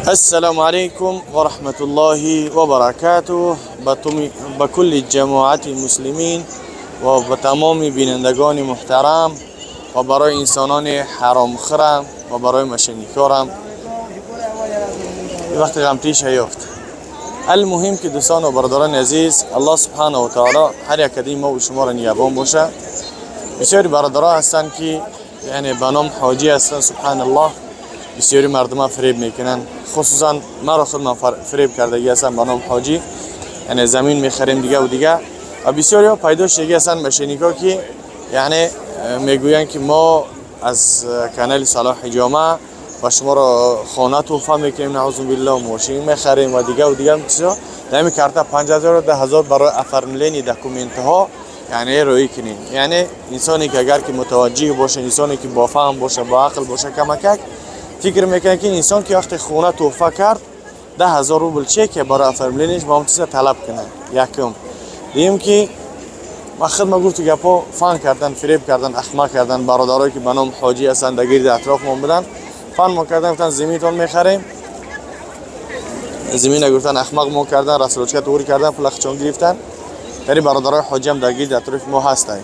السلام عليكم ورحمة الله وبركاته. به کل جماعت مسلمین و به تمام بینندگان محترم و برای انسانان حرام خورم و برای مشنیکارم وقت غمتیش یافت. المهم که دوستان و برادران عزیز، الله سبحانه و تعالی هر یک کدیم ما و شما را نگهبان باشه. بسیاری برادران هستند که یعنی به نام حاجی هستند، سبحان الله، بسیاری مردم فریب میکنن. خصوصا مرا خود من فریب کردگی هستم به نام حاجی، یعنی زمین میخریم دیگه و دیگه. و بسیاری ها پیدا شدگی هستن مشینیکا که یعنی میگویند که ما از کانال صلاح جامعه و شما را خانه تحفه میکنیم، نعوذ بالله، ماشین میخریم و دیگه و دیگه هم چیزا. در همین карта 5000 و 10,000 برای оформление документ ها یعنی روی کنین. یعنی انسانی که اگر که متوجه باشه، انسانی که با فهم باشه، با عقل باشه، کمکک فکر میکنه که انسان که وقتی خونه تحفه کرد، 10,000 روبل چه که برای оформление ش با هم چیزا طلب کنه. یکم دیم که ما خود ما گفت گپا فان کردن، فریب کردن، احمق کردن. برادرایی که به نام حاجی هستن در گرد اطراف ما بودن، فان ما کردن، گفتن زمینتون میخریم. زمین گفتن، احمق ما کردن، рассрочка توری کردن، پول چون گرفتن. در برادرای حاجی هم در گرد اطراف ما هستن.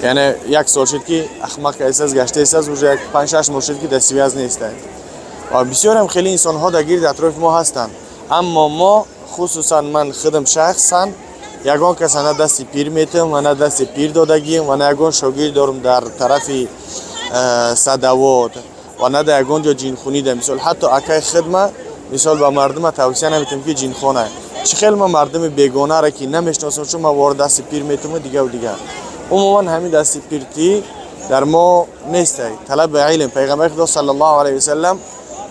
یعنی یک سال شد که احمق احساس گشته است، уже یک 5 6 ماه شد که در связь نیستن و بسیار هم خیلی انسان ها در گرد اطراف ما هستند. اما ما، خصوصا من خودم شخصا، یگان کس نه دست پیر میتم و نه دست پیر دادگیم و نه یگان شاگرد دارم در طرف سدوات و نه در یگان جا جینخونی ده. مثال حتی اکای خدمه مثال به مردم توصیه نمیتم که جینخانه چه. خیلی ما مردم بیگانه را که نمیشناسم چون ما وارد دست پیر میتم و دیگه و دیگه. عموما همین دست پیرتی در ما نیست. طلب علم، پیغمبر خدا صلی الله علیه وسلم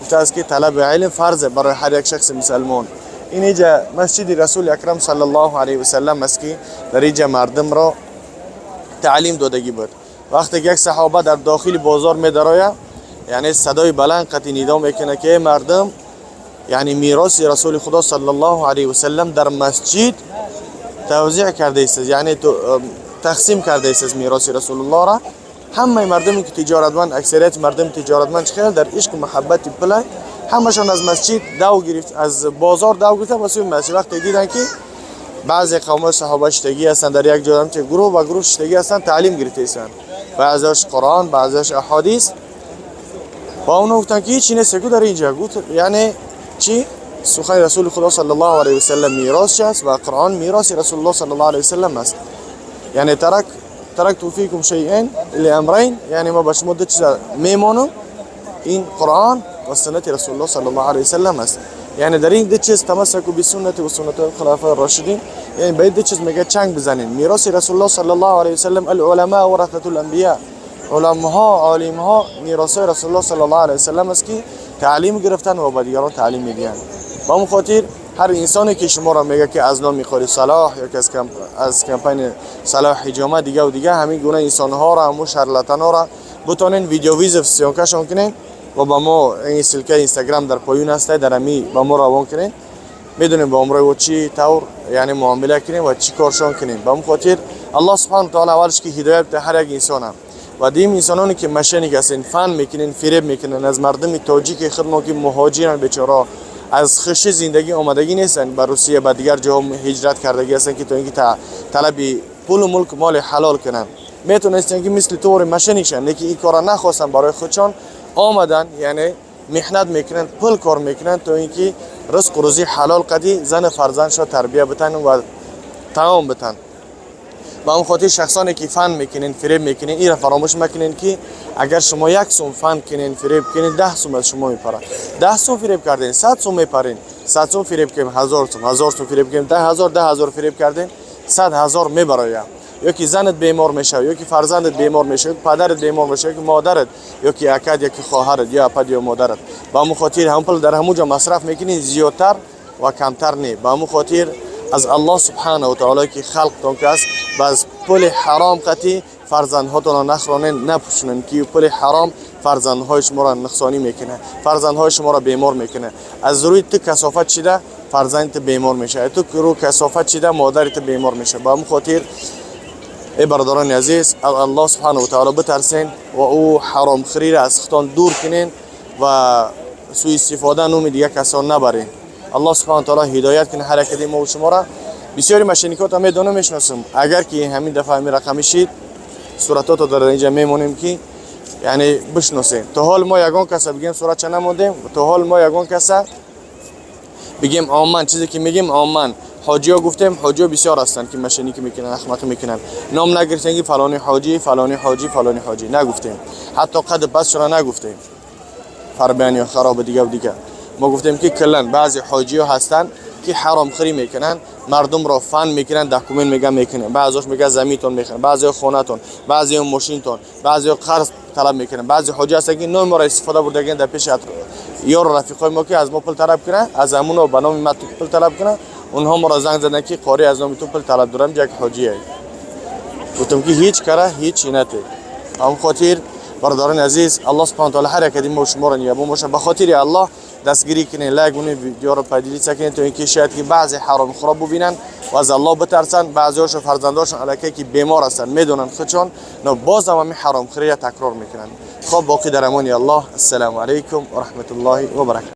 گفته است که طلب علم فرض برای هر یک شخص مسلمان. این اینجا مسجد رسول اکرم صلی الله علیه وسلم است که در اینجا مردم را تعلیم دادگی بود. وقتی که یک صحابه در داخل بازار می درآید، یعنی صدای بلند قطعی ندا میکنه که ای مردم، یعنی میراث رسول خدا صلی الله علیه وسلم در مسجد توزیع کرده است، یعنی تقسیم کرده است میراث رسول الله را. همه مردمی که تجارتمند، اکثریت مردم تجارتمند خیلی در عشق و محبت پول همشان از مسجد دو گرفت، از بازار دو گرفتن و سوی مسجد. وقتی دیدن که بعضی قوم صحابه شتگی هستند در یک جا، هم چه گروه و گروه شتگی هستند، تعلیم گرفته هستند، بعضیش قرآن، بعضیش احادیث، و اونا گفتن که هیچی نیست در اینجا. گفت یعنی چی؟ سخن رسول خدا صلی الله علیه وسلم میراث است و قرآن میراث رسول الله صلی الله علیه وسلم است. یعنی تركت فيكم شيئين لامرين، یعنی ما به شما دو چیز میمانم، این قرآن و سنت رسول الله صلی الله علیه وسلم است. یعنی در این دو چیز، تمسكوا بسنتي وسنة الخلفاء الراشدين، یعنی به این دو چیز میگه چنگ بزنین. میراث رسول الله صلی الله علیه وسلم، العلماء ورثة الانبیاء، علماء، عالم ها میراث رسول الله صلی الله علیه وسلم است که تعلیم گرفتن و به دیگران تعلیم میدهند. با اون خاطر هر انسانی که شما را میگه که از نام میخوری صلاح یا که از کمپین صلاح حجامه دیگه و دیگه، همین گونه انسان ها را، همون شارلاتان ها را بتونین видео вызов съёмка شون کنین و با ما، این ссылка اینستاگرام در پایین هست، در امی با ما روان کنین. میدونیم با امرای و چی طور یعنی معامله کنیم و چی کارشان کنیم. به اون خاطر الله سبحانه و تعالی اولش که هدایت بده هر یک انسان هم و دیم انسانانی که мошенник هستین، فن میکنین، فریب میکنن از مردم تاجیک خود که مهاجرن. بیچاره از خوشی زندگی آمدگی نیستن به روسیه، به دیگر جاها هجرت کردگی هستن که تا اینکه طلب پول و ملک، مال حلال کنن. میتونستن که مثل طور мошенник شن، لیکن این کارا نخواستن. برای خودشان آمدن، یعنی محنت میکنن، پول کار میکنن تا اینکه رزق و روزی حلال قدی زن فرزندش را تربیه بتن و تمام بتن. به اون خاطر شخصانی که فن میکنین، فریب میکنین، این را فراموش مکنین که اگر شما یک سوم فن کنین، فریب کنین، 10 سوم از شما میپره. 10 سوم فریب کردین، 100 سوم میپرین. 100 سوم فریب کنیم، 1000 سوم. 1000 سوم فریب کنیم، 10,000. 10,000 فریب کردین، 100,000 میبرایم. یا که زنت بیمار میشه، یا که فرزندت بیمار میشه، یا که پدرت بیمار میشه، یا که مادرت، یا که اکد، یا که خواهرت، یا اپد یا مادرت. به همون خاطر هم پول در همونجا مصرف میکنین، زیادتر و کمتر نه. به همون خاطر از الله سبحانه و تعالی که خلق که است باز پول حرام قطی فرزندهاتون را نخورانین، نپوشونین که پول حرام فرزندهای شما را نقصانی میکنه، فرزندهای شما را بیمار میکنه. از روی تو کثافت شده فرزندت بیمار میشه، تو رو کثافت شده مادرت بیمار میشه. به همون خاطر ای برادران عزیز، از الله سبحانه و تعالی بترسین و او حرام خری را از خودتان دور کنین و Суистифода номи дига касон набарем. Аллоҳ субҳана таала ҳидоят кунад ҳар якади мо шуморо. Бисёри мошенникото медонам, мешиносам. Агар ки ҳамин дафъа ҳамин рақами шид, суратото дар инҷа мемонем, ки яъне бишносем. То ҳол мо ягон каса бигем, суратча намондем. То ҳол мо ягон каса бигем, оман чизе ки мегем, оман ҳоҷиё гуфтем. Ҳоҷиё бисёр ҳастанд, ки мошенникӣ мекунанд, ахмақӣ мекунанд. Ном нагирифтем, ки фалони ҳоҷӣ, фалони ҳоҷӣ, фалони ҳоҷӣ нагуфтем. Ҳатто қади пасшона нагуфтем, фарбиан ё хароби дигаву дигар. Мо гуфтем, ки куллан баъзе ҳоҷиё ҳастанд, ки ҳаромхӯрӣ мекунанд, мардумро фан мекунанд, документ мега мекунанд, баъзеош мега заминтон мехӯранд, баъзео хонатон, баъзео мошинтон, баъзео қарз талаб мекунанд. Баъзе ҳоҷи ҳастанд, ки номи моро истифода бурдагианд дар пеши ёру рафиқҳои мо, ки аз мо пул талаб кунанд, аз ҳамуно ба номи ма пул талаб кунанд. Онҳо моро занг заданд, ки қори, аз номи ту пул талаб дорам, як ҳоҷие. Гуфтам, ки ҳеҷ кара ҳеҷ нате. Ҳамон хотир, бародарони азиз, Аллоҳ субҳана таала ҳар якади мо шуморо нигаҳбон бошад. Ба хотири Аллоҳ дастгирӣ кунед, лайк кунед, видеоро поделиться кунед, то ин ки шояд ки баъзе ҳаромхӯро бубинанд ва аз Аллоҳ битарсанд. Баъзеҳошо фарзандошон аллакай ки бемор ҳастанд, медонанд худшон, но бозам ҳамин ҳаромхӯриро такрор мекунанд. Хоб, боқӣ дар амони Аллоҳ. Ассалому алайкум ва раҳматуллоҳи ва баракату.